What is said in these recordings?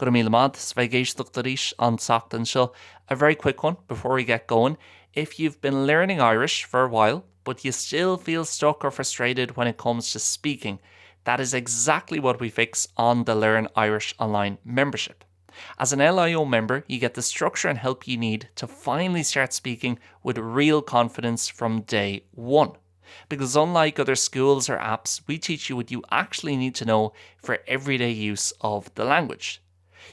Go raibh míle maith as bheith ag éisteacht arís an tseachtain seo. A very quick one before we get going. If you've been learning Irish for a while, but you still feel stuck or frustrated when it comes to speaking, that is exactly what we fix on the Learn Irish Online membership. As an LIO member, you get the structure and help you need to finally start speaking with real confidence from day one. Because unlike other schools or apps, we teach you what you actually need to know for everyday use of the language.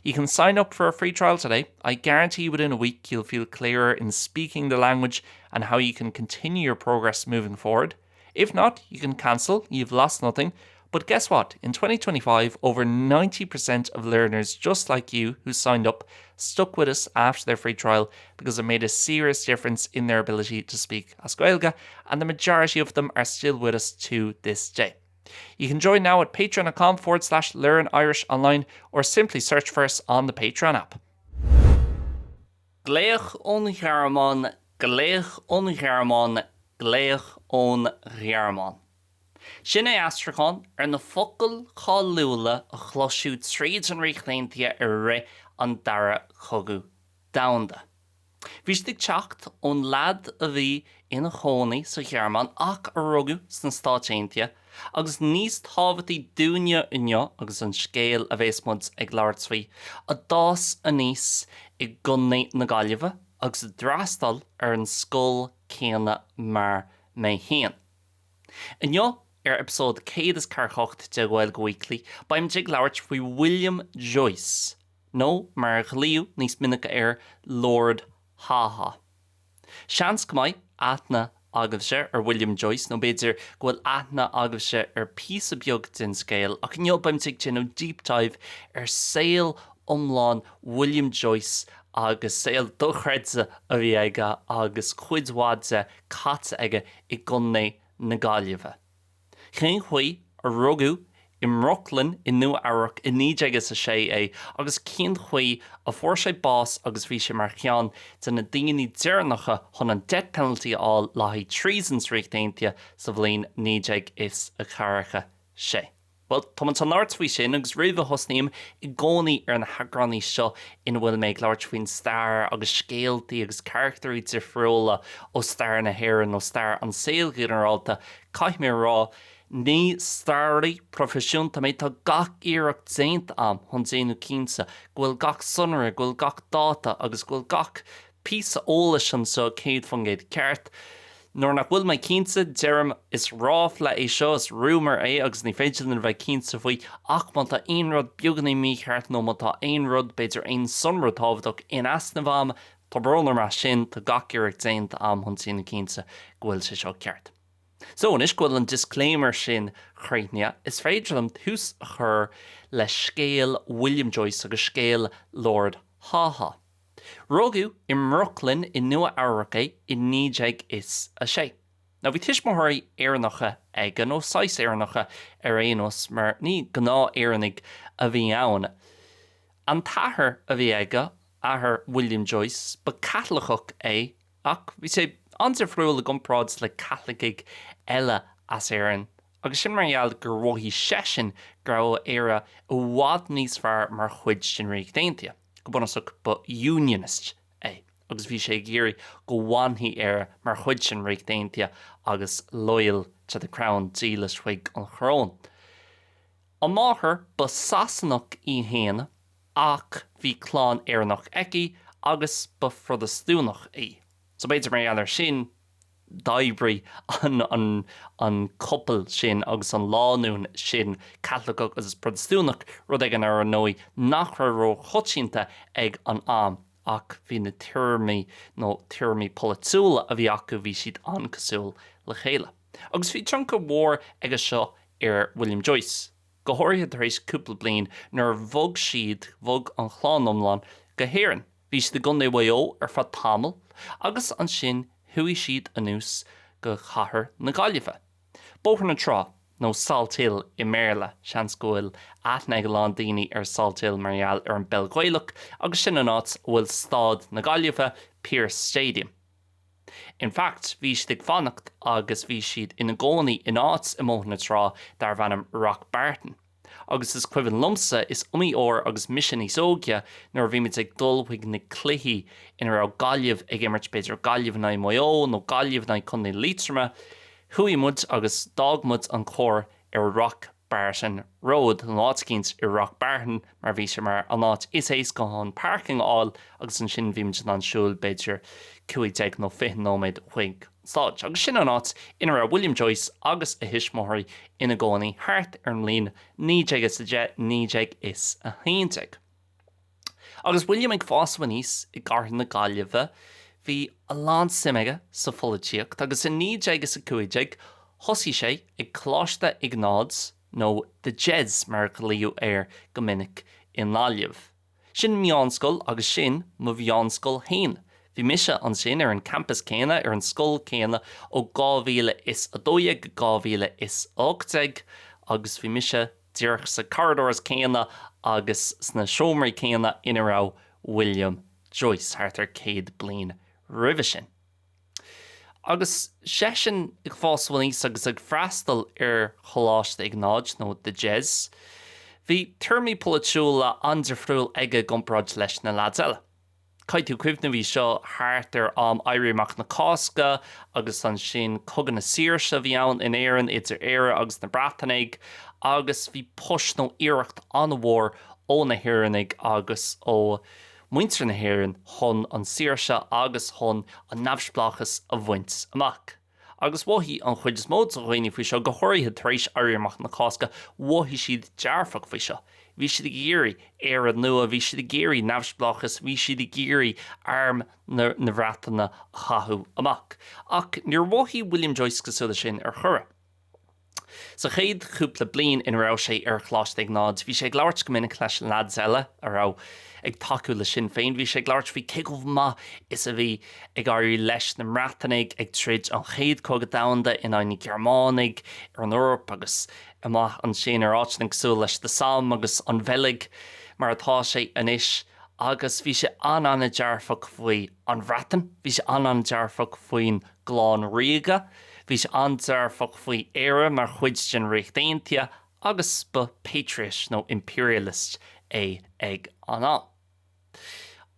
You can sign up for a free trial today. I guarantee within a week you'll feel clearer in speaking the language and how you can continue your progress moving forward. If not, you can cancel, you've lost nothing. But guess what? In 2025, over 90% of learners just like you who signed up stuck with us after their free trial because it made a serious difference in their ability to speak as Gaeilge, and the majority of them are still with us to this day. You can join now at patreon.com forward slash learn Irish online or simply search for us on the Patreon app. Glaoch ón Ghearmáin, glaoch ón Ghearmáin, glaoch ón Ghearmáin. Sin é aistriúchán ar na focail cháiliúla a chloiseadh tríd an Ríocht Aontaithe i rith an Dara Cogadh Domhanda. Bhí siad ag teacht ón leaid a bhí ina chónaí sa Ghearmáin ach a rugadh sna Stáit Aontaithe agus níos tábhachtaí dúinne inniu agus an scéal a bhéas muid ag labhairt faoi, a d'fhás aníos i gContae na Gaillimhe agus a d'fhreastail ar an scoil céanna mar mé féin. Inniu ar eipeasóid 148 de Ghaeilge Weekly beimid ag labhairt faoi William Joyce, nó mar a ghlaodh níos minice air, Lord Haw-Haw. Seans go mbeidh aithne agaibhse ar William Joyce, nó b'fhéidir go bhfuil aithne agaibhse ar phíosa beag den scéal, ach inniu beimid ag déanamh deep dive ar saol iomlán William Joyce agus saol dochreidte a bhí aige agus cuid mhaith de caite aige i gContae na Gaillimhe. Cén chaoi a rugadh i mBrooklyn i Nua Eabhrac i 1906 é agus cén chaoi a fuair sé bás agus bhí sé mar cheann de na daoine deireanacha chun an death penalty a fháil le haghaidh treason sa Ríocht Aontaithe sa bhliain 1946. Bhuel, tá muid chun labhairt faoi sin agus roimh a thosnaím i gcónaí ar na heagránaí seo ina bhfuil mé ag labhairt faoin stair agus scéaltaí agus carachtairí difriúla ó stair na hÉireann nó stair an saoil ghinearálta, caithfidh mé a rá, ní staraí proifisiúnta mé, tá gach iarracht déanta a'm chun déanamh cinnte go bhfuil gach sonra, go bhfuil gach dáta agus go bhfuil gach píosa eolais anseo 100% ceart. Nuair nach bhfuil mé cinnte, deirim is ráfla é seo, is rumour é agus ní féidir linn a bheith cinnte faoi, ach má tá aon rud beagáinín mícheart nó má tá aon rud, b'fhéidir aon sonra tábhachtach in easnamh a'm, tá brón orm as sin, tá gach iarracht déanta a'm chun déanamh cinnte go bhfuil sé seo ceart. So, anois go bhfuil an disclaimer sin críochnaithe, is féidir liom tús a chur le scéal William Joyce agus scéal Lord Haw-Haw. Rugadh i mBrooklyn i Nua Eabhrac é i 1906. Now bhí tuismitheoirí Éireannacha aige, nó saghas Éireannacha ar aon nós, mar ní gnáth-Éireannaigh a bhí ann. An t-athair a bhí aige, athair William Joyce, ba Caitliceach é, ach bhí sé an-difriúil i gcomparáid le Caitlicigh eile as Éirinn, agus sin mar gheall gur mhothaigh seisean go raibh Éire i bhfad níos fearr mar chuid den Ríocht Aontaithe. Go bunúsach ba Unionist é agus bhí sé ag iarraidh go bhfanfaidh Éire mar chuid den Ríocht Aontaithe agus loyal to the crown, dílis chuig an choróin. A máthair, ba Sasanach í fhéin ach bhí clann Éireannach aici agus ba Phrotastúnach í. So b'fhéidir mar gheall ar sin, d'oibrigh an an couple sin agus an lánúin sin, Caitliceach agus Protastúnach, rud éigin ar ndóigh nach raibh ró-choitianta ag an am ach bhí na tuairimí nó tuairimí polaitiúla a bhí acu, bhí siad an-cosúil le chéile. Agus bhí tionchar mhór aige seo ar William Joyce, go háirithe tar éis cúpla bliain nuair a bhog siad, bhog an chlann iomlán go hÉirinn. Bhí siad i gContae Mhaigh Eo ar feadh tamaill agus ansin chuaigh siad anuas go cathair na Gaillimhe. Bóthar na Trá, nó Salthill i mBéarla, seans go bhfuil aithne ag a lán daoine ar Salthill mar gheall ar an bpeil Ghaelach agus sin an áit a bhfuil Staid na Gaillimhe, Pearse Stadium. In fact, bhí siad ag fanacht agus bhí siad ina gcónaí in áit i mBóthar na Trá darbh ainm Rock Barton. Agus is cuimhin liomsa, is iomaí uair agus mise níos óige, nuair a bhí muid ag dul chuig na cluichí ina raibh Gaillimh ag imirt, b'fhéidir Gaillimh in aghaidh Maigh Eo nó Gaillimh in aghaidh Contae Liatroma, chuaigh muid agus d'fhág muid an carr ar Rock Barton Road, nó áit eicínt i Rock Barton mar bhí sé mar an áit is éasca chun parking a fháil agus ansin bhí muid in ann siúl b'fhéidir 15 nó 20 nóiméad chuig an staid. Agus sin an áit ina raibh William Joyce agus a thuismitheoirí ina gcónaí thart ar an mbliain 1910, 1911. Agus William ag fás aníos i gcathair na Gaillimhe, bhí a lán suim aige sa pholaitíocht agus i 1915 thosaigh sé ag Coláiste Iognáid, nó The Jes mar a glaodh air go minic, i nGaillimh. Sin meánscoil agus sin mo mheánscoil fhéin. Bhí mise ansin ar an campus céanna, ar an scoil céanna ó 2012 go 2018 agus bhí mise díreach sa corridors céanna agus sna seomraí céanna ina raibh William Joyce thart ar 100 bliain roimhe sin. Agus seisean ag fás aníos agus ag freastal ar Choláiste Iognáid, nó The Jes, bhí tuairimí polaitiúla an-difriúil aige i gcomparáid leis na leaids eile. Caithfidh tú cuimhneamh, bhí seo thart ar am Éirí Amach na Cásca agus ansin Cogadh na Saoirse a bhí ann in Éirinn idir Éire agus na Breatanaigh agus bhí push nó iarracht an-mhór ó na hÉireannaigh agus ó mhuintir na hÉireann chun an saoirse agus chun an neamhspleáchas a bhaint amach. Agus mhothaigh an chuid is mó de dhaoine faoi seo, go háirithe tar éis Éirí Amach na Cásca, mhothaigh siad dearfach faoi seo. Bhí siad ag iarraidh Éire nua, bhí siad ag iarraidh neamhspleáchas, bhí siad ag iarraidh arm na Breataine a chaitheamh amach. Ach níor mhothaigh William Joyce cosúil leis sin ar chor ar bith. Sa chéad chúpla bliain ina raibh sé ar Choláiste Iognáid, bhí sé ag labhairt go minic leis na leaids eile a raibh ag tacú le Sinn Féin. Bhí sé ag labhairt faoi cé chomh maith is a bhí ag éirí leis na mBreatanaigh ag troid an Chéad Chogadh Domhanda in aghaidh na Gearmánaigh ar an Eoraip agus amach ansin ar áiteanna cosúil leis The Somme agus an Bheilg mar atá sé anois. Agus bhí sé an-an-dearfach faoi an Bhreatain, bhí sé an-an-dearfach faoin gclann ríoga. Bhí sé an-dearfach faoi Éire mar chuid den Ríocht Aontaithe agus ba patriot nó imperialist é ag an am.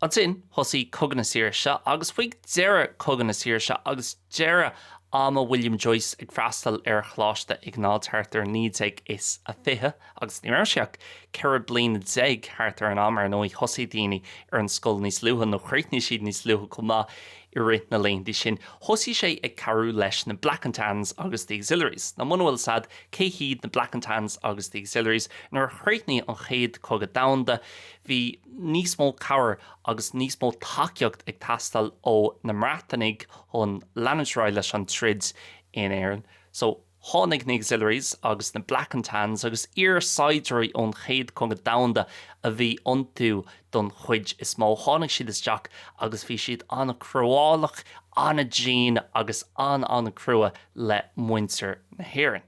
Ansin thosaigh Cogadh na Saoirse agus faoi dheireadh Cogadh na Saoirse agus deireadh ama William Joyce ag freastal ar Choláiste Iognáid thart ar 1920 agus ní raibh sé ach 14 bliana thart ar an am, ar ndóigh thosaigh daoine ar an scoil níos luaithe nó chríochnaigh siad níos luaithe chomh maith i rith na laethanta sin. Thosaigh sé ag cabhrú leis na Black and Tans agus the Auxiliaries. Now muna bhfuil fhios a'd cé hiad na Black and Tans agus the Auxiliaries, nuair a chríochnaigh an Chéad Chogadh Domhanda bhí níos mó cabhair agus níos mó tacaíocht ag teastáil ó na mBreatanaigh chun leanúint ar aghaidh leis an troid in Éirinn. So. Tháinig na Auxiliaries agus na Black and Tans agus iar-saighdiúirí ón Chéad Chogadh Domhanda a bhí iontu don chuid is mó, tháinig siad isteach agus bhí siad an-chruálach, an-dian agus an-an-chrua le muintir na hÉireann.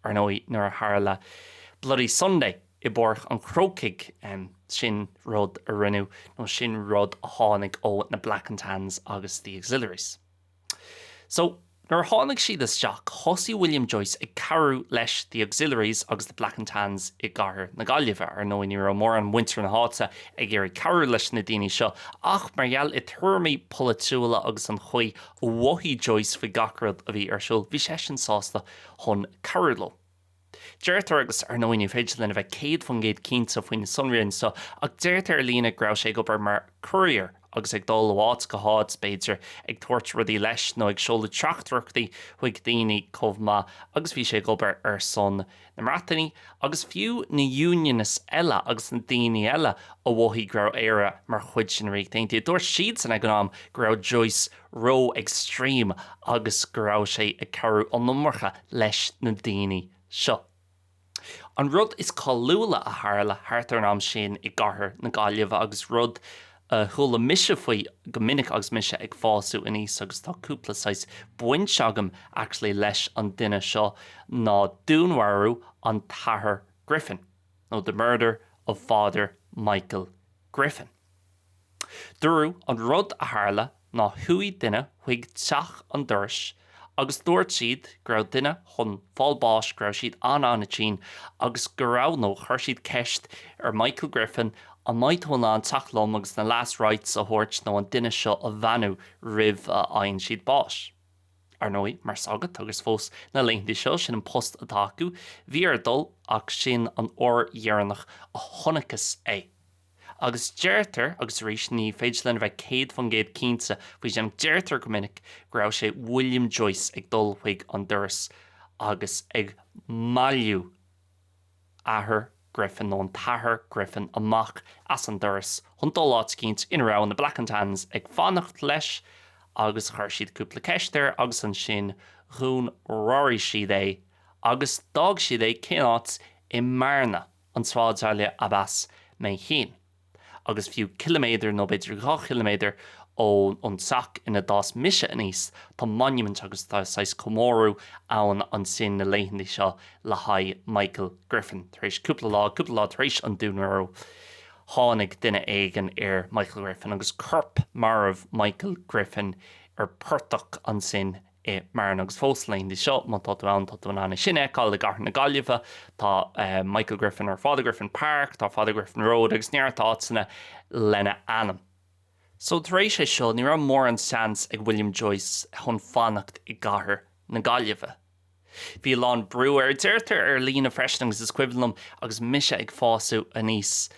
Ar ndóigh, nuair a tharla Bloody Sunday i bPáirc an Chrócaigh, sin rud a rinneadh nó sin rud a tháinig ó na Black and Tans agus the Auxiliaries. So, nuair a tháinig siad isteach, thosaigh William Joyce ag cabhrú leis the Auxiliaries agus the Black and Tans i gcathair na Gaillimhe. Ar ndóigh, ní raibh mórán muintir na háite ag iarraidh cabhrú leis na daoine seo, ach mar gheall ar tuairimí polaitiúla agus an chaoi a mhothaigh Joyce faoi gach rud a bhí ar siúl, bhí seisean sásta chun cabhrú leo. Deirtear, agus ar ndóigh ní féidir linn a bheith 100% cinnte faoi na sonraí anseo, ach deirtear ar líne go raibh sé ag obair mar courier agus ag dul ó áit go háit, b'fhéidir, ag tabhairt rudaí leis nó ag seoladh teachtaireachtaí chuig daoine chomh maith agus bhí sé ag obair ar son na mBreatanaigh agus fiú na Unionists eile agus na daoine eile a mhothaigh go raibh Éire mar chuid den Ríocht Aontaithe. Dúirt siadsan ag an am go raibh Joyce ró-extreme agus go raibh sé ag cabhrú an iomarca leis na daoine seo. An rud is cáiliúla a tharla thart ar an am sin i gcathair na Gaillimhe agus rud a chuala mise faoi go minic agus mise ag fásadh aníos agus tá cúpla saghas baint agam actually leis an duine seo ná dúnmharú an tAthair Griffin nó the murder of Father Michael Griffin. Dúradh an rud a tharla ná chuaigh duine chuig teach an dorais Agus dúirt siad go raibh duine chun fáil báis, go raibh siad an-an-tinn agus go raibh, nó chuir siad ceist ar Michael Griffin an mbeidh tú in ann teacht liom agus na last rites a thabhairt nó an duine seo a bheannú roimh a fhaigheann siad bás. Ar ndóigh, mar sagart agus fós na laethanta seo, sin an post atá acu, bhí air dul ach sin an uair dheireanach a chonacthas é. Agus deirtear, agus arís ní féidir linn a bheith 100% cinnte faoi sin, ach deirtear go minic go raibh sé William Joyce ag dul chuig an doras agus ag bailiú athair Griffin nó an t-athair Griffin amach as an doras chun dul áit eicínt ina raibh na Black and Tans ag fanacht leis agus chuir siad cúpla ceist air agus ansin dhúnmharaigh siad é agus d'fhág siad é cén áit i mBearna. an sráidbhaile ab as mé féin, agus fiú ciliméadar nó b'fhéidir 2 chiliméadar ón teach ina d'fhás mise aníos, tá monument agus tá saghas comóradh ann ansin na laethanta seo le haghaidh Michael Griffin. Tar éis cúpla lá, cúpla lá tar éis an dúnmharú, tháinig duine éigin ar Michael Griffin agus corp marbh Michael Griffin ar portach ansin i mBearna agus fós na laethanta seo, má tá tú ann, tá tú in ann é sin a fheiceáil i gcathair na Gaillimhe. Tá Michael Griffin or Father Griffin Park, tá Father Griffin Road agus neart áiteanna lena ainm. So tar éis é seo, ní raibh mórán seans ag William Joyce chun fanacht i gcathair na Gaillimhe. Bhí a lán brú air, deirtear ar líne freisin agus is cuimhin liom agus mise ag fásadh aníos,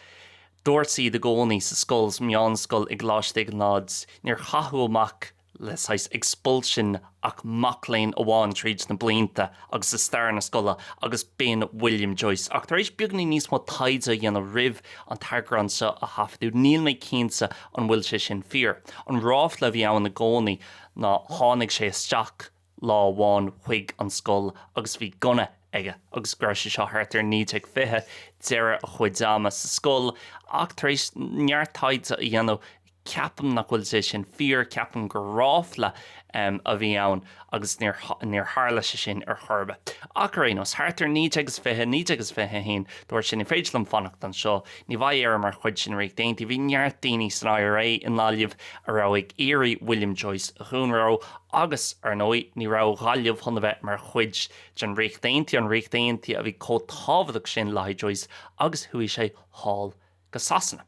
dúirt siad i gcónaí sa scoil, sa meánscoil i gColáiste Iognáid, níor caitheadh amach le saghas expulsion ach mac léinn amháin tríd na blianta agus i stair na scoile agus b'in William Joyce. Ach tar éis beagáinín níos mó taighde a dhéanamh roimh an t-eagrán seo a thaifeadadh, níl mé cinnte an bhfuil sé sin fíor. An ráfla a bhí ann i gcónaí ná tháinig sé isteach lá amháin chuig an scoil agus bhí gunna aige agus go raibh sé seo thart ar 1920, deireadh a chuid ama sa scoil ach tar éis neart taighde a dhéanamh ceapaim nach bhfuil sé sin fíor, ceapaim gur ráfla a bhí ann agus níor níor tharla sé sin ar chor ar bith. Ach ar aon nós, thart ar 1920, 1921, dúirt sé ní féidir liom fanacht anseo, ní bheidh Éire mar chuid den Ríocht Aontaithe. Bhí neart daoine san IRA i nGaillimh a raibh ag iarraidh William Joyce a dhúnmharú Agus, ar ndóigh, ní raibh Gaillimh chun a bheith mar chuid den Ríocht Aontaithe, an Ríocht Aontaithe a bhí chomh tábhachtach sin le haghaidh Joyce, agus chuaigh sé thall go Sasana.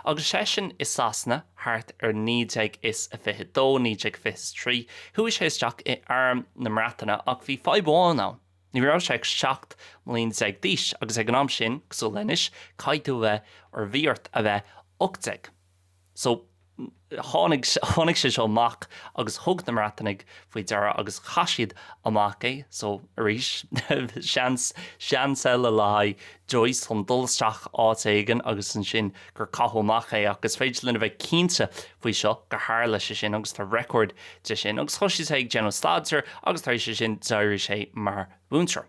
Agus seisean i Sasana thart ar 1922, 1923, chuaigh sé isteach i Arm na mBreataine ach bhí fadhb amháin ann, ní raibh sé ach 17 mbliana d'aois agus ag an am sin, cosúil le anois, caithfidh tú a bheith, or bhí ort a bheith 18. So, tháinig, tháinig sé seo amach agus thug na Breatanaigh faoi deara agus chaith siad amach é. So, arís, seans, seans eile le haghaidh Joyce chun dul isteach áit éigin agus ansin gur caitheadh amach é ach is féidir linn a bheith cinnte faoi seo gur tharla sé sin agus tá record de sin. Agus thosaigh sé ag déanamh staidéir agus tar éis sin d'éirigh sé mar mhúinteoir.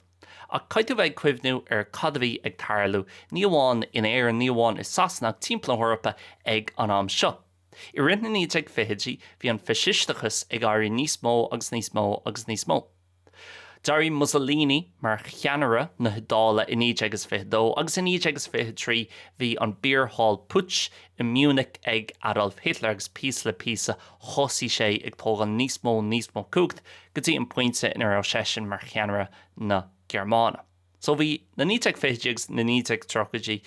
Ach caithfidh tú bheith ag cuimhniú ar cad a bhí ag tarlú, ní amháin in Éirinn, ní amháin i Sasana ach timpeall na hEorpa ag an am seo. I rith na 1920idí bhí an faisisteachas ag éirí níos mó agus níos mó agus níos mó. D'éirigh Mussolini mar cheannaire na hIodáile i 1922 agus i 1923 bhí an Beer Hall Putsch i Munich ag Adolf Hitler agus píosa le píosa thosaigh sé ag tógáil níos mó níos mó cumhacht go dtí an pointe ina raibh seisean mar cheannaire na Gearmáine. So bhí na 1920idí agus na 1930idí,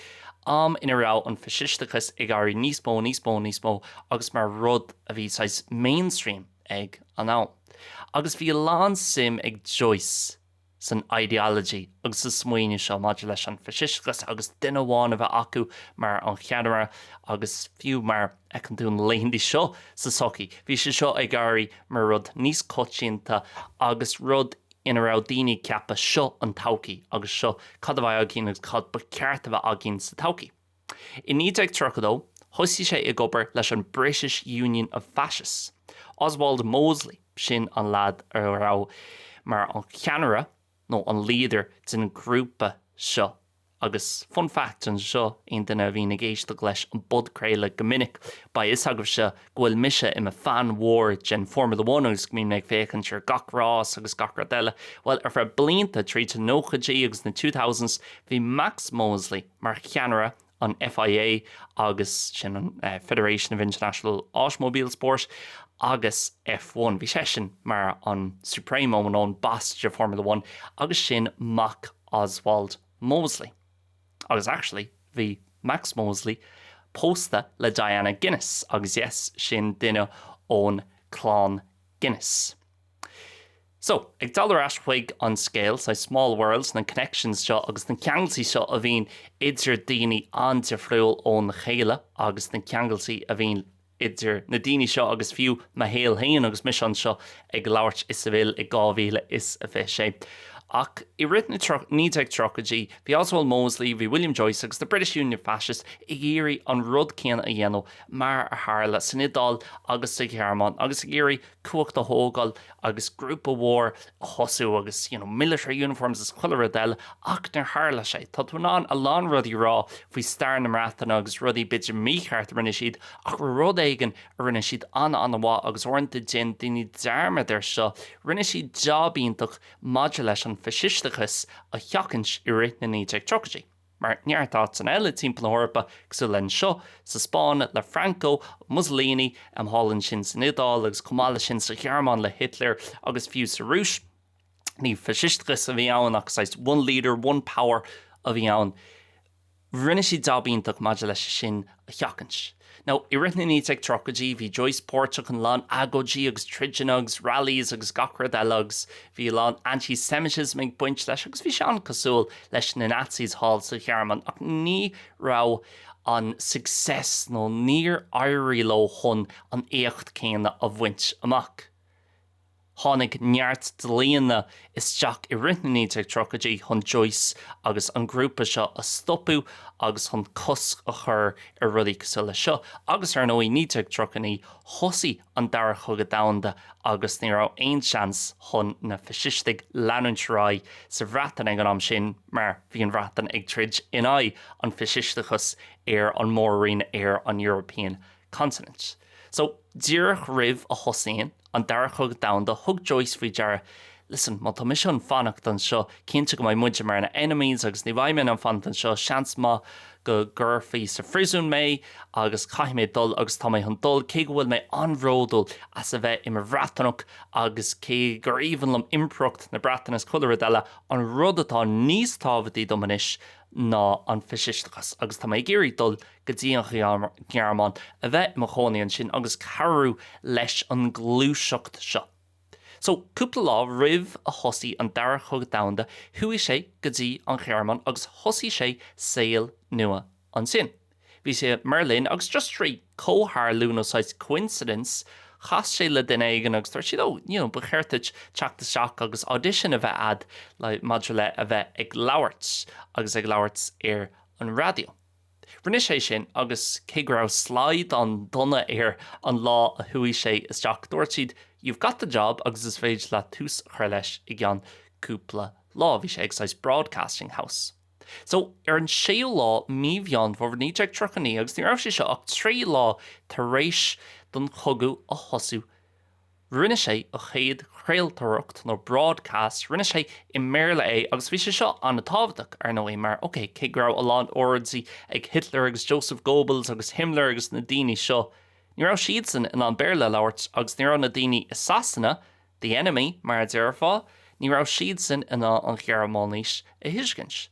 am ina raibh an faisisteachas ag éirí níos mó, níos mó, níos mó agus mar rud a bhí saghas mainstream ag an am. Agus bhí a lán suim ag Joyce san ideology agus sa smaoineamh seo maidir leis an faisisteachas agus duine amháin a bheith acu mar an cheannaire agus fiú mar a fheiceann tú na laethanta seo sa tsochaí. Bhí sé seo ag éirí mar rud níos coitianta agus rud ina raibh daoine ag ceapadh seo an todhchaí agus seo cad a bheidh againn agus cad ba cheart a bheith againn sa todhchaí. I 1932 thosaigh sé ag obair leis an British Union of Fascists. Oswald Mosley, sin an leaid a raibh mar an cheannaire nó an leader den ghrúpa seo. Agus fun fact anseo, aon duine a bhíonn ag éisteacht leis an bpodchraoladh go minic, beidh fhios agaibhse go bhfuil mise i mo fan mhór den Formula One agus go mbíonn mé ag féachaint ar gach rás agus gach rud eile. Bhuel, ar feadh blianta, tríd na nóchaidí agus na two thousands, bhí Max Mosley mar cheannaire an FIA agus sin an Federation of International Automobile Sport. agus F1. Bhí seisean mar an Supremo nó an boss de Formula One agus sin mac Oswald Mosley. Agus actually bhí Max Mosley pósta le Diana Guinness agus yes sin duine ón clann Guinness. So, ag dul ar ais chuig an scéal, saghas small world, na connections seo agus na ceangailtí seo a bhíonn idir daoine an-difriúil óna chéile agus na ceangailtí a bhíonn idir na daoine seo agus fiú mo shaol féin agus mise anseo ag labhairt i Seville i 2026. Ach i rith na 1930idí, bhí Oswald Mosley, bhí William Joyce agus the British Union of Fascists ag iarraidh an rud céanna a dhéanamh mar a tharla san Iodáil agus sa Ghearmáin agus ag iarraidh cumhacht a thógáil agus grúpa mhór a thosú agus you know military uniforms is chuile rud eile ach níor tharla sé. Tá tú in ann a lán rudaí a rá faoi stair na mBreataine agus rudaí b'fhéidir mícheart a rinne siad ach rud éigin a rinne siad an-an-mhaith agus uaireanta déanann daoine dearmad air seo, rinne siad job iontach maidir leis an faisisteachas a sheachaint i rith na 1930idí. Mar neart áiteanna eile timpeall na hEorpa, cosúil le anseo sa Spáinn le Franco, Mussolini, thall ansin san Iodáil agus chomh maith leis sin sa Ghearmáin le Hitler agus fiú sa Rúis. Ní faisisteachas a bhí ann ach saghas one leader, one power a bhí ann. Rinne siad jab iontach maidir leis sin a sheachaint. Now, i rith na 1930idí, bhí Joyce páirteach in a lán agóidí agus troideanna agus rallies agus gach rud eile agus bhí a lán anti-Semitism ag baint leis agus bhí sé an-cosúil leis na Nazis thall sa Ghearmáin ach ní raibh an success nó níor éirigh leo chun an éacht céanna a bhaint amach. Tháinig neart dlíonna isteach i rith na 1930idí chun Joyce agus an grúpa seo a stopadh agus chun cosc a chur ar rudaí cosúil leis seo agus ar ndóigh 1939 thosaigh an Dara Cogadh Domhanda agus ní raibh aon seans chun na faisistigh leanúint ar aghaidh sa Bhreatain ag an am sin mar bhí an Bhreatain ag troid in aghaidh an faisisteachas ar an mór-roinn ar an European Continent. So, díreach roimh a thosaíonn an Dara Cogadh Domhanda, thug Joyce faoi deara, listen, má tá mise chun fanacht anseo, cinnte go mbeidh muide mar na enemies agus ní bheidh mé in ann fanacht anseo, seans maith go gcuirfí sa phríosún mé agus caithfidh mé dul agus tá mé chun dul, cé go bhfuil mé an-bhródúil as a bheith i mo Bhreatanach agus cé gur aoibhinn liom impireacht na Breataine is chuile rud eile, an rud atá níos tábhachtaí dom anois ná an faisisteachas agus tá mé ag iarraidh dul go dtí an Ghearmáin, a bheith i mo chónaí ansin agus cabhrú leis an ngluaiseacht seo. So, cúpla lá roimh a thosaigh an Dara Cogadh Domhanda, chuaigh sé go dtí an Ghearmáin agus thosaigh sé saol nua ansin. Bhí sé i mBerlin agus just trí comhtharlú nó saghas coincidence, chas sé le duine éigin agus dúirt siad, oh, you know, ba cheart duit teacht isteach agus audition a bheith a'd maidir le a bheith ag labhairt agus ag labhairt ar an raidió. Rinne sé sin agus cé go raibh slaghdán dona air an lá a chuaigh sé isteach, dúirt siad 'you've got the job' agus is féidir leat tús a chur leis i gceann cúpla lá. Bhí sé ag saghas broadcasting house. So, ar an séú lá mí Mheán Fómhair 1939, agus ní raibh sé seo ach 3 lá tar éis don chogadh a thosú, Rinne sé a chéad chraoltóireacht nó broadcast, rinne sé i mBéarla é agus bhí sé seo an-tábhachtach, ar ndóigh, mar, ok, cé go raibh a lán óráidí ag Hitler agus Joseph Goebbels agus Himmler agus na daoine seo, ní raibh siadsan in ann Béarla a labhairt agus ní raibh na daoine i Sasana, the enemy, mar a déarfá, ní raibh siadsan in ann an Ghearmáinis a thuiscint.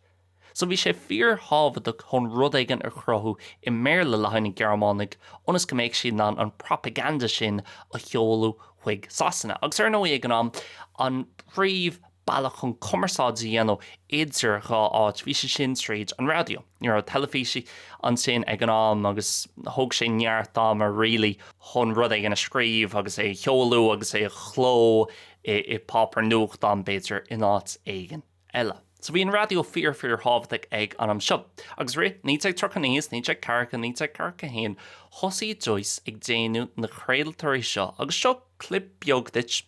So bhí sé fíorthábhachtach chun rud éigin a chruthú i mBéarla le haghaidh na Gearmánaigh ionas go mbeadh siad in ann an propaganda sin a sheoladh chuig Sasana. Agus ar ndóigh ag an am, an príomh bealach chun cumarsáid a dhéanamh idir dhá áit, bhí sé sin tríd an raidió. Ní raibh teilifísí ansin ag an am agus thóg sé neart ama really chun rud éigin a scríobh agus é a sheoladh agus é a chló i páipéar nuachtán b'fhéidir in áit éigin. eile. So bhí an raidió fíor fíor thábhachtach ag an am seo. Agus rith 1939 is 1940, 1941 thosaigh Joyce ag déanamh na craoltóirí seo agus seo clip beag duit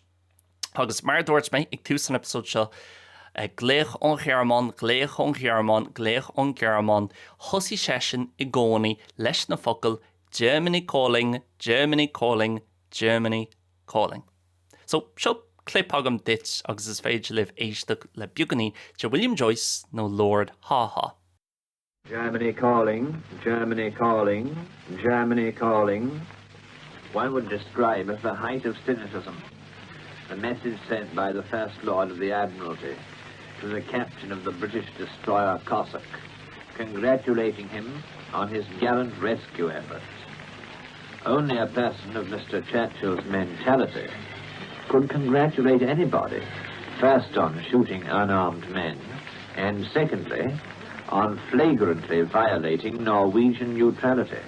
agus mar a dúirt mé ag tús an episode seo, glaoch ón Ghearmáin, glaoch ón Ghearmáin, glaoch ón Ghearmáin, thosaigh seisean i gcónaí leis na focail Germany calling, Germany calling, Germany calling. So, seo clip agam duit agus is féidir libh éisteacht le beagáinín de William Joyce nó Lord Haw-Haw. Germany calling, Germany calling, Germany calling. One would describe as the height of cynicism the message sent by the First Lord of the Admiralty to the captain of the British destroyer Cossack, congratulating him on his gallant rescue efforts. Only a person of Mr. Churchill's mentality could congratulate anybody, first on shooting unarmed men, and secondly, on flagrantly violating Norwegian neutrality.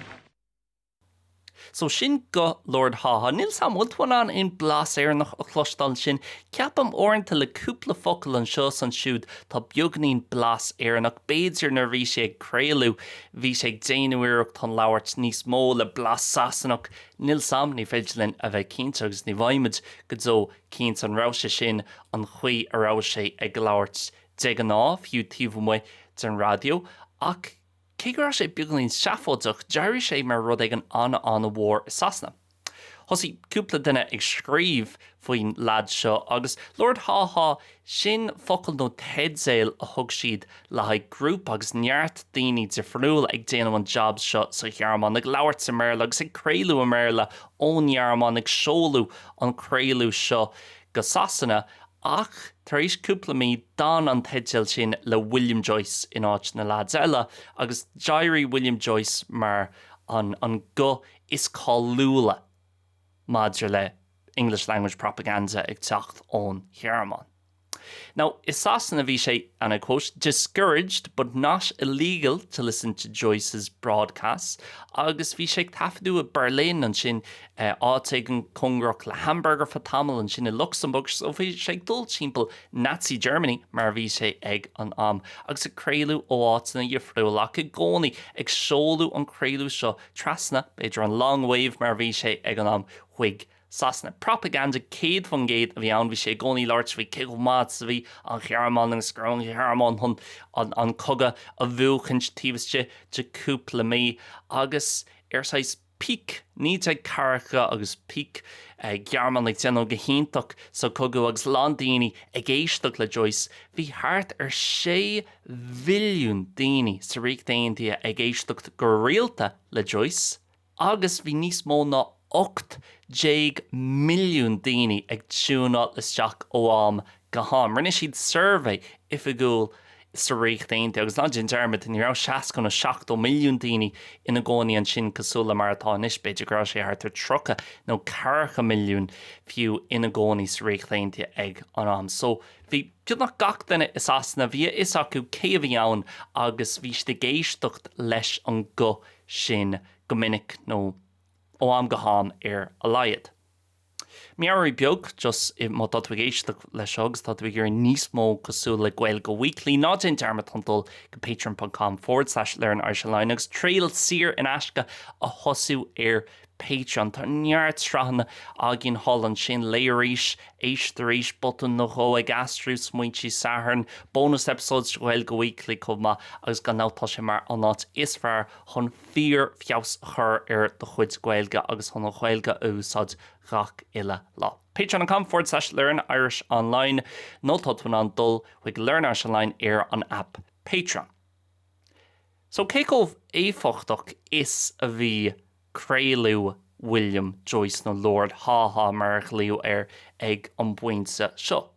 So sin guth Lord Haw-Haw. Níl 's a'm, bhfuil tú in ann aon blas Éireannach a chloisteáil ansin? Ceapaim uaireanta le cúpla focal anseo is ansiúd tá beagainín blas Éireannach. B'fhéidir nuair a bhí sé ag craoladh bhí sé ag déanamh iarracht chun labhairt níos mó le blas Sasanach. Níl 's a'm, ní féidir linn a bheith cinnte agus ní bheidh muid go deo cinnte an raibh sé sin an chaoi a raibh sé ag labhairt de ghnáth, fiú taobh amuigh den raidió. Ach cé go raibh sé beagáinín seafóideach, d'éirigh sé mar rud éigin an-an-mhór i Sasana. Thosaigh cúpla duine ag scríobh faoin leaid seo agus Lord Haw-Haw, sin focal nó teideal a thug siad le haghaidh grúpa agus neart daoine difriúil ag déanamh an jab seo sa Ghearmáin, ag labhairt i mBéarla agus ag craoladh i mBéarla ón nGearmáin, ag seoladh an craoladh seo go Sasana Ach tar éis cúpla mí d'fhan an teideal sin le William Joyce in áit na leaids eile agus d'éirigh William Joyce mar an an guth is cáiliúla maidir le English language propaganda ag teacht ón Ghearmáin. Now, i Sasana bhí sé, and I quote, discouraged but not illegal to listen to Joyce's broadcasts agus bhí sé ag taifeadadh i Berlin ansin áit éigin cóngarach le Hamburg ar feadh tamaill, ansin i Lucsamburg, so bhí sé ag dul timpeall Nazi Germany mar a bhí sé ag an am, agus ag craoladh ó áiteanna dhifriúla ach i gcónaí ag seoladh an craoladh seo trasna, b'fhéidir an long wave mar a bhí sé ag an am, chuig Sasana. Propaganda 100% a bhí ann, bhí sé i gcónaí ag labhairt faoi cé chomh maith is a bhí an Ghearmáin agus go raibh an Ghearmáin chun an cogadh a bhuachaint taobh istigh de cúpla mí agus ar saghas peak 1940 agus peak Ghearmáin ag déanamh go hiontach sa cogadh agus a lán daoine ag éisteacht le Joyce, bhí thart ar 6 mhilliún daoine sa Ríocht Aontaithe ag éisteacht go rialta le Joyce agus bhí níos mó ná 18 milliún daoine ag tiúnáil isteach ó am go ham. Rinne siad suirbhé oifigiúil sa Ríocht Aontaithe, agus ná déan dearmad, ní raibh 60 nó 70 milliún daoine ina gcónaí ansin cosúil le mar atá anois, b'fhéidir go raibh sé thart ar 30 nó 40 milliún fiú ina gcónaí sa Ríocht Aontaithe ag an am. So, bhí beagnach gach duine i Sasana, bhí a fhios acu cé a bhí ann agus bhí siad ag éisteacht leis an guth sin go minic nó ó am go ham ar a laghad. Meabhrú beag, just má tá tú ag éisteacht leis seo agus tá tú ag iarraidh níos mó cosúil le Gaeilge Weekly, ná déan dearmad chun dul go patreon ponc com forward slash learn Irish online agus triail saor in aisce a thosú ar Patreon. Tá neart sraitheanna againn thall ansin, léigh arís, éist arís, botún nó dhó ag aistriú, smaointe Sathairn, bonus episodes de Ghaeilge Weekly chomh maith agus gan dabht tá sé mar an áit is fearr chun fíor-fheabhas a chur ar do chuid Gaeilge agus chun an Ghaeilge a úsáid gach uile lá. Patreon dot com forward slash learn Irish online nó tá tú in ann dul chuig Learn Irish Online ar an aip Patreon. So cé chomh éifeachtach is a bhí craoladh William Joyce nó Lord Haw-Haw mar a ghlaodh air ag an bpointe seo?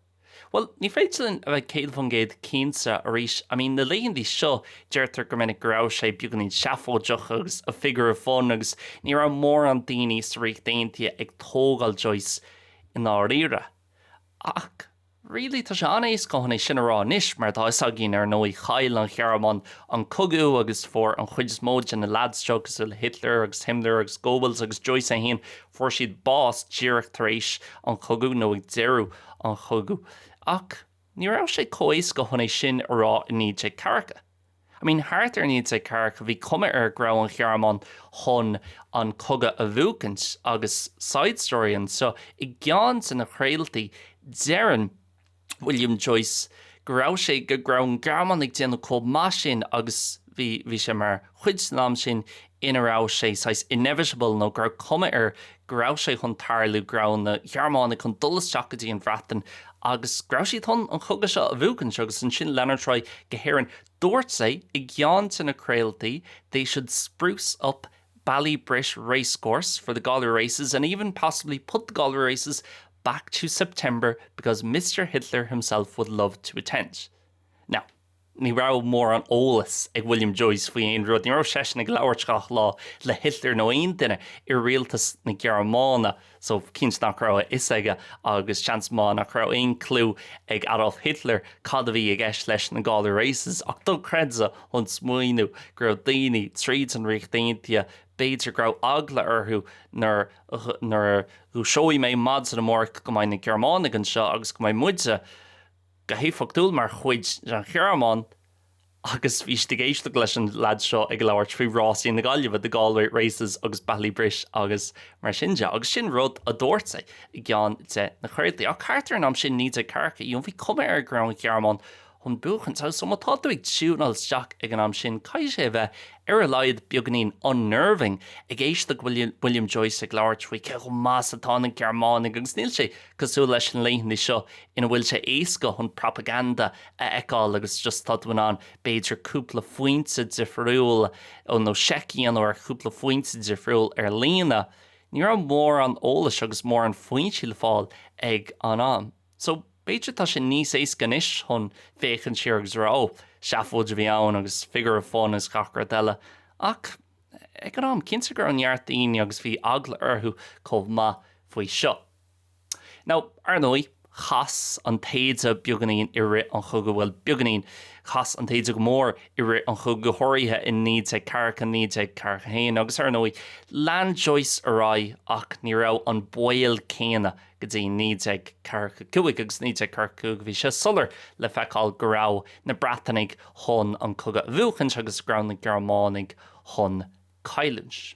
Bhuel, ní féidir linn a bheith 100% cinnte arís. I mean, na laethanta seo, deirtear go minic go raibh sé beagáinín seafóideach agus a figure of fun agus ní raibh mórán daoine sa Ríocht Aontaithe ag tógáil Joyce i ndáiríre. Ach, really, tá sé an-éasca chun é sin a rá anois, mar tá a fhios againn, ar ndóigh, chaill an Ghearmáin an cogadh agus fuair an chuid is mó de na lads seo, cosúil le Hitler agus Himmler agus Goebbels agus Joyce é féin, Fuair siad bás díreach tar éis an chogaidh nó ag deireadh an chogaidh. Ach ní raibh sé chomh éasca chun é sin a rá i 1940. I mean, thart ar 1940 bhí cuma air go raibh an Ghearmáin chun an cogadh a bhuachaint agus side story anseo, i gceann de na craoltaí, deireann William Joyce go raibh sé, go raibh an Ghearmáin ag déanamh chomh maith sin agus bhí, bhí sé mar chuid den am sin ina raibh sé saghas inevitable nó go raibh cuma air go raibh sé chun tarlú, go raibh na Gearmánaigh chun dul isteach go dtí an Bhreatain agus go raibh siad chun an cogadh seo a bhuachaint agus ansin leanúint ar aghaidh go hÉirinn. Dúirt sé i gceann de na craoltaí they should spruce up. Ballybrit Racecourse for the Galway Races and even possibly put the Galway Races back to September because Mr Hitler himself would love to attend. Now, ní raibh mórán eolas ag William Joyce faoi aon rud, ní raibh seisean ag labhairt gach lá le Hitler nó aon duine i rialtas na Gearmáine, so cinnte nach raibh a fhios aige agus seans maith nach raibh aon clue ag Adolf Hitler cad a bhí i gceist leis na Galway Races ach dochreidte an smaoineamh go raibh daoine tríd an Ríocht Aontaithe b'fhéidir go raibh eagla orthu nuair nuair a dhúiseoidh mé maidin amárach go mbeidh na Gearmánaigh anseo agus go mbeidh muide go héifeachtúil mar chuid den Ghearmáin agus bhí siad ag éisteacht leis an leaid seo ag labhairt faoi Rásaí na Gaillimhe, the Galway Races agus Ballybrit agus mar sin de. Agus sin rud a dúirt sé i gceann de na craoltaí. Ach thart ar an am sin, 1940, you know, bhí cuma air go raibh an Ghearmáin chun buachan. So má tá tú ag tiúnáil isteach ag an am sin, caithfidh sé a bheith ar a laghad beagáinín unnerving ag éisteacht le William Joyce ag labhairt faoi cé chomh maith is atá na Gearmánaigh agus níl sé cosúil leis na laethanta seo ina bhfuil sé éasca chun propaganda a fheiceáil agus just tá tú in ann b'fhéidir cúpla foinse difriúil nó seic a dhéanamh ar chúpla foinse difriúil ar líne. Ní raibh mórán eolais agus mórán foinsí le fáil ag an am. So b'fhéidir tá sé níos éasca anois chun féachaint siar agus rá oh, seafóid a bhí ann agus figure of fun agus gach rud eile. Ach ag an am, cinnte go raibh neart daoine agus bhí eagla orthu chomh maith faoi seo. Now, ar ndóigh, chas an taoide beagáinín i rith an chogaidh, bhuel, beagáinín, chas an taoide go mór i rith an chogaidh, go háirithe i 1940, 1941, agus ar ndóigh, lean Joyce ar aghaidh ach ní raibh an baol céanna go dtí 1945, agus 1945 bhí sé soiléir le feiceáil go raibh na Breatanaigh chun an cogadh a bhuachaint agus go raibh na Gearmánaigh chun cailliúint.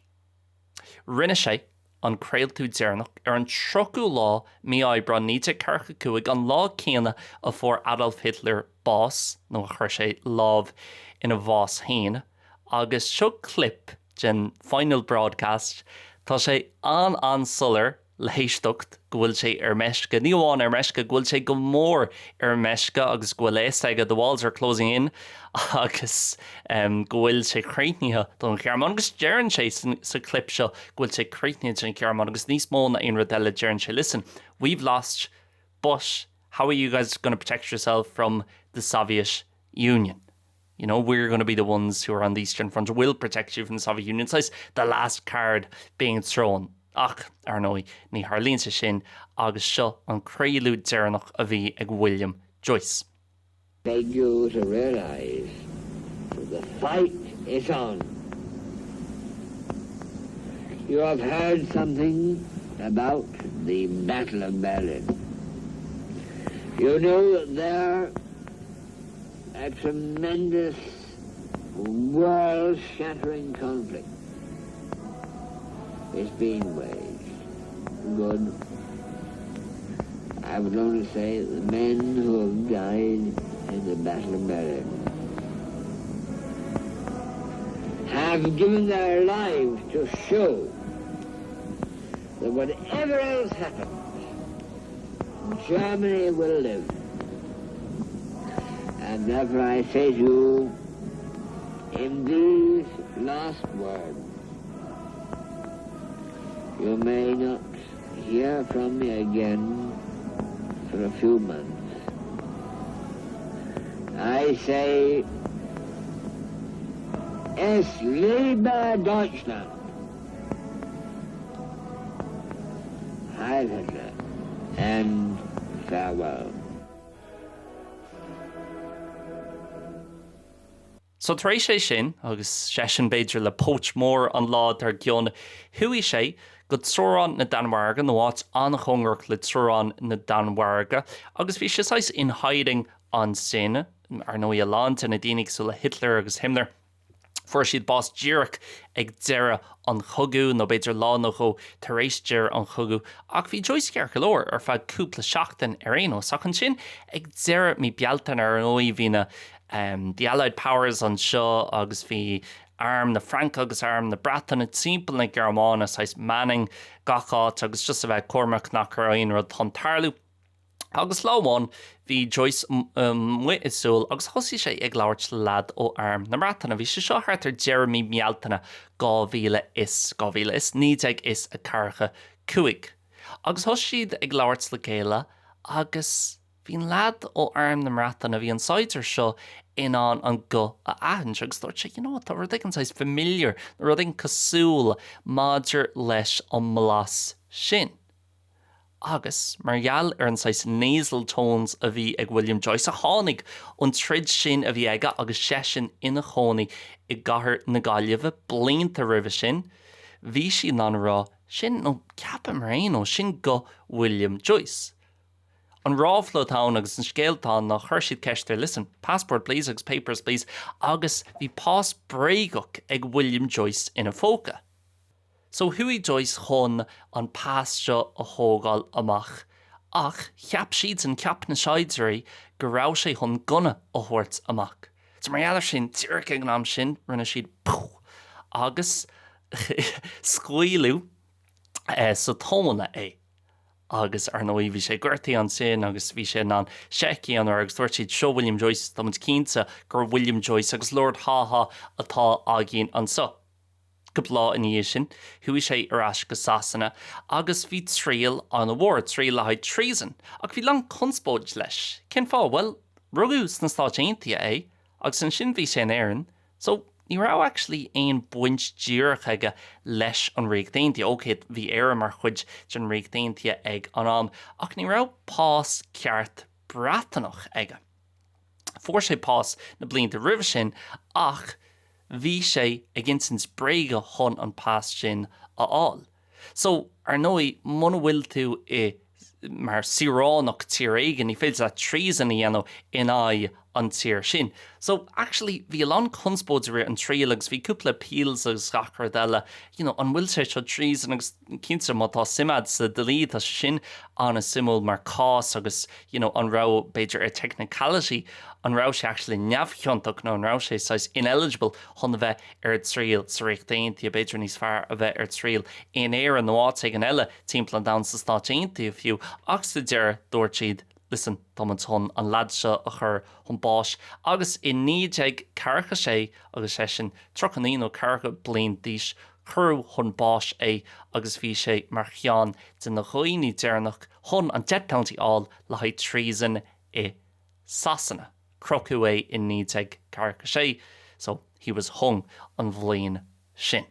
Rinne sé an craoltú deireanach ar an 30ú lá mí Aibreán 1945, an lá céanna a fuair Adolf Hitler bás, nó a chuir sé lámh ina bhás féin, agus seo clip den final broadcast, tá sé an-an-soiléir le héisteacht go bhfuil sé ar meisce, ní amháin ar meisce, go bhfuil sé go mór ar meisce agus go bhfuil a fhios aige the walls are closing in agus go bhfuil sé críochnaithe don Ghearmáin agus deireann sé sa clip seo go bhfuil sé críochnaithe don Ghearmáin agus níos mó ná aon rud eile deireann sé listen, we've lost but how are you guys going to protect yourself from the Soviet Union? You know, we're going to be the ones who are on the Eastern Front, we'll protect you from the Soviet Union. It's the last card being thrown. Ach, ar ndóigh, ní tharlaíonn sé sin agus seo an craoladh deireanach a bhí ag William Joyce. Beg you to realise that the fight is on. You have heard something about the Battle of Berlin. You know that there a tremendous world-shattering conflict is being waged. Good. I would only say the men who have died in the Battle of Berlin have given their lives to show that whatever else happens, Germany will live. And therefore I say to you, in these last words, you may not hear from me again for a few months. I say, Es lebe Deutschland! Heil Hitler and farewell. So tar éis é sin, agus seisean b'fhéidir le póit mór an lá dár gcionn, chuaigh sé go teorainn na Danmhairge, nó áit an-chóngarach le teorainn na Danmhairge, agus bhí sé saghas in hiding ansin, ar ndóigh a lán de na daoine cosúil le Hitler agus Himmler. Fuair siad bás díreach ag deireadh an chogaidh, nó b'fhéidir lá nó dhó tar éis deireadh an chogaidh, ach bhí Joyce ceart go leor ar feadh cúpla seachtain ar aon nós. Ach ansin, ag deireadh mí Bealtaine, ar ndóigh, bhí na The Allied Powers anseo agus bhí arm na Fraince agus arm na Breataine timpeall na Gearmáine, saghas manning gach áit agus just a bheith cúramach nach raibh aon rud chun tarlú. Agus lá amháin bhí Joyce amuigh ag siúl agus thosaigh sé ag labhairt le leaid ó Arm na Breataine. Bhí sé seo thart ar deireadh mí Bealtaine 2000 is, 2000 is, 1945. Agus thosaigh siad ag labhairt le chéile agus bhí an leaid ó Arm na mBreataine, bhí an saighdiúir seo in ann an guth a aithint agus dúirt sé, you know what, tá rud éigin saghas familiar, nó rud éigin cosúil maidir leis an mblas sin. Agus mar gheall ar an saghas nasal tones a bhí ag William Joyce, a tháinig ón troid sin a bhí aige agus seisean ina chónaí i gcathair na Gaillimhe blianta roimhe sin, bhí siad in ann a rá, sin, nó ceapaim ar aon nós, sin guth William Joyce. An ráfla atá ann agus an scéal atá ann ná chuir siad ceist air, listen, passport please agus papers please agus bhí pás bréagach ag William Joyce ina phóca. So chuaigh Joyce chun an pas seo a thógáil amach ach cheap siadsan, cheap na saighdiúirí go raibh sé chun gunna a thabhairt amach. So mar gheall ar sin, díreach ag an am sin, rinne siad poof agus scaoileadh sa tóna é. Agus ar ndóigh bhí sé gortaithe ansin agus bhí sé in ann seic a dhéanamh air agus dúirt siad seo William Joyce, tá muid cinnte gur William Joyce agus Lord Haw-Haw atá againn anseo. Cúpla lá ina dhiaidh sin, chuaigh sé ar ais go Sasana agus bhí triail an-mhór, triail le haghaidh treason. Ach bhí a lán conspóid leis. Cén fáth? Bhuel, rugadh sna Stáit Aontaithe é agus ansin bhí sé in Éirinn, so ní raibh actually aon baint díreach aige leis an Ríocht Aontaithe. Ok, bhí Éire mar chuid den Ríocht Aontaithe ag an am, ach ní raibh pás ceart Breataineach aige. Fuair sé pás na blianta roimhe sin ach bhí sé ag insint bréige chun an pas sin a fháil. So, ar ndóigh, muna bhfuil tú i mar saoránach tír éigin, ní féidir leat treason a dhéanamh in aghaidh an tír sin. So, actually, bhí a lán conspóid i rith an triail agus bhí cúpla appeals agus gach rud eile, you know, an bhfuil sé seo treason agus cinnte má tá suim a'd sa dlí tá sé sin an-suimiúil mar cás agus you know an raibh, b'fhéidir ar technicality, an raibh sé actually neamhchiontach nó an raibh sé saghas ineligible chun a bheith ar triail sa Ríocht Aontaithe, b'fhéidir níos fearr a bheith ar triail in Éirinn nó áit éigin eile timpeall an domhain, sna Stáit Aontaithe fiú, ach sa deireadh dúirt siad listen, tá muid chun an leaid seo a chur chun báis agus i 1946 agus seisean 39 nó 40 bliain d'aois cuireadh chun báis é agus bhí sé mar cheann de na dhaoine deireanach chun an death penalty a fháil le haghaidh treason i Sasana. Crochadh é i 1946 so he was hung an bhliain sin.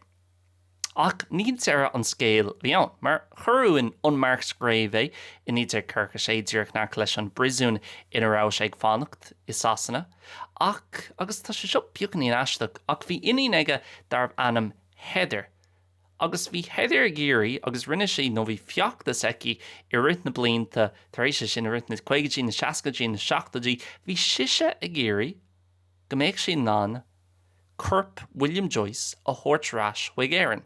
Ach ní deireadh an scéil a bhí ann, mar cuireadh in unmarked grave é i 1946 díreach in aice leis an bpríosún ina raibh sé ag fanacht i Sasana. Ach, agus tá sé seo beagáinín aisteach, ach bhí iníon aige darbh ainm Heather. Agus bhí Heather ag iarraidh, agus rinne sí, nó bhí feachtas aici i rith na blianta tar éis sin, i rith na caogaidí, na seascaidí, na seachtóidí, bhí sise ag iarraidh go mbeadh sí in ann corp William Joyce a thabhairt ar ais chuig Éirinn.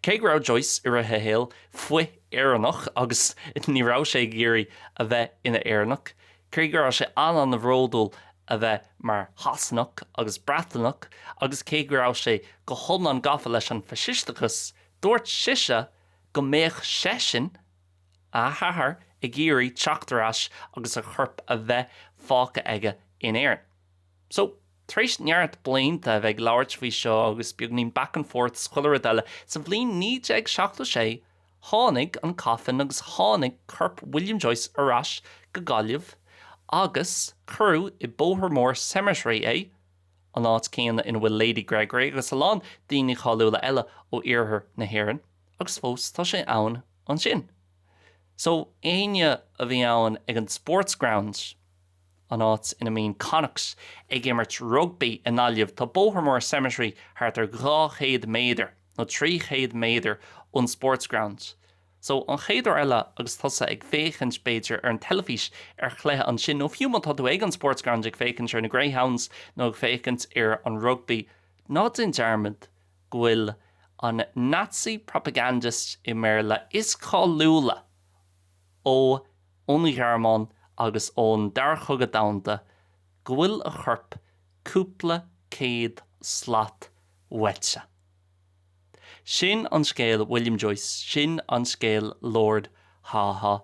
Cé go raibh Joyce i rith a shaoil frith-Éireannach agus ní raibh sé ag iarraidh a bheith ina Éireannach, cé go raibh sé an-an-bhródúil a bheith mar Shasanach agus Breataineach agus cé go raibh sé go hiomlán gafa leis an bhfaisisteachas, dúirt sise go mbeadh seisean, a hathair, ag iarraidh teacht ar ais agus a chorp a bheith fágtha aige in Éirinn. So, tar éis neart blianta a bheith ag labhairt faoi seo agus beagnín back and forth is chuile rud eile, sa bhliain 1976 tháinig an coffin agus tháinig corp William Joyce ar ais go Gaillimh agus cuireadh i Bóthar Mór Cemetery é, an áit céanna ina bhfuil Lady Gregory agus a lán daoine cáiliúla eile ó iarthar na hÉireann, agus fós tá sé ann ansin. So, éinne a bhí ann ag an Sportsground, an áit ina mbíonn Connacht ag imirt rugbaí i nGaillimh, tá Bóthar Mór Cemetery thart ar 200 méadar nó 300 méadar ón Sportsground. So, an chéad uair eile agus tusa ag féachaint, b'fhéidir, ar an teilifís ar chluiche ansin, nó fiú má tá tú ag an Sportsground ag féachaint ar na Greyhounds nó ag féachaint ar an rugbaí, ná déan dearmad go bhfuil an Nazi propagandist i mBéarla is cáiliúla ó ón Ghearmáin agus ón Dara Cogadh Domhanda, go bhfuil a chorp cúpla céad slat uaitse. Sin an scéal William Joyce, sin an scéal Lord Haw Haw.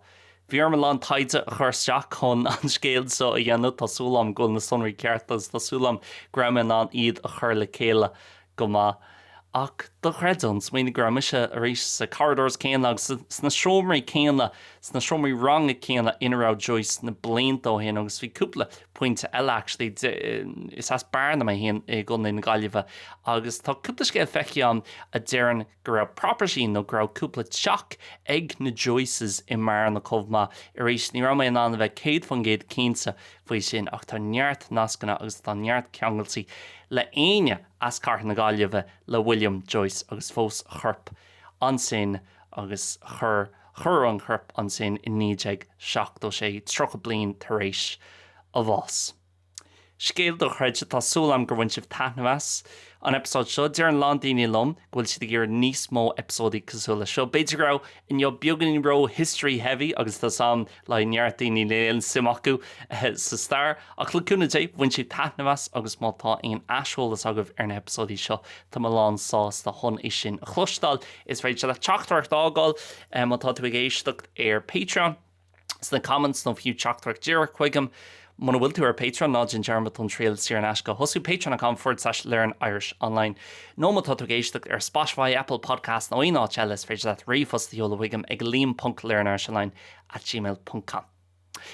Bhí orm a lán taighde a chur isteach chun an scéal seo a dhéanamh, tá súil agam go bhfuil na sonraí ceart agus tá súil agam go raibh mé in ann iad a chur le chéile go maith. Ach dochreidte an smaoineamh go raibh mise arís sa corridors céanna agus sna seomraí céanna, sna seomraí ranga céanna ina raibh Joyce na blianta ó shin agus bhí cúpla pointe eile actually, is as Bearna mé féin i gContae na Gaillimhe agus tá cúpla scéal feicthe agam a deireann go raibh property nó go raibh cúpla teach ag na Joyces i mBearna chomh maith. Arís, ní raibh mé in ann a bheith 100% cinnte faoi sin ach tá neart nascanna agus tá neart ceangailtí le éinne as Cathair na Gaillimhe le William Joyce agus fós a chorp ansin agus chuir cuireadh an corp ansin i 1976, 30 bliain tar éis a bhás. Scéal dochreidte, tá súil agam gur bhain sibh taitneamh as an eipeasóid seo. Deireann a lán daoine liom go bhfuil siad ag iarraidh níos mó eipeasóidí cosúil le seo. B'fhéidir go raibh inniu beagáinín ró history heavy agus tá 's a'm le neart daoine níl aon suim acu sa stair ach le cúnamh Dé bhain sibh taitneamh as agus má tá aon aiseolas agaibh ar na heipeasóidí seo tá mé lán sásta chun é sin a chloisteáil. Is féidir leat teachtaireacht a fhágáil má tá tú ag éisteacht ar Patreon. sna comments nó fiú teachtaireacht díreach chuigam. Muna bhfuil tú ar Patreon, ná déan dearmad an triail saor in aisce a thosú, patreon.com/learnirishonline. Nó má tá tú ag éisteacht ar Spotify, Apple Podcasts nó aon áit eile, is féidir leat ríomhphost a sheoladh chuigam ag liam.learnirishonline at gmail ponc com.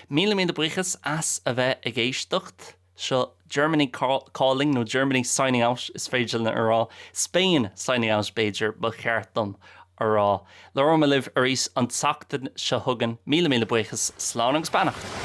Míle míle buíochas as a bheith ag éisteacht. Seo Germany calling nó Germany signing out is féidir linn a rá. Spain signing out b'fhéidir ba cheart dom a rá. Labhróidh mé libh arís an tseachtain seo chugainn. Míle míle buíochas, slán agus beannacht!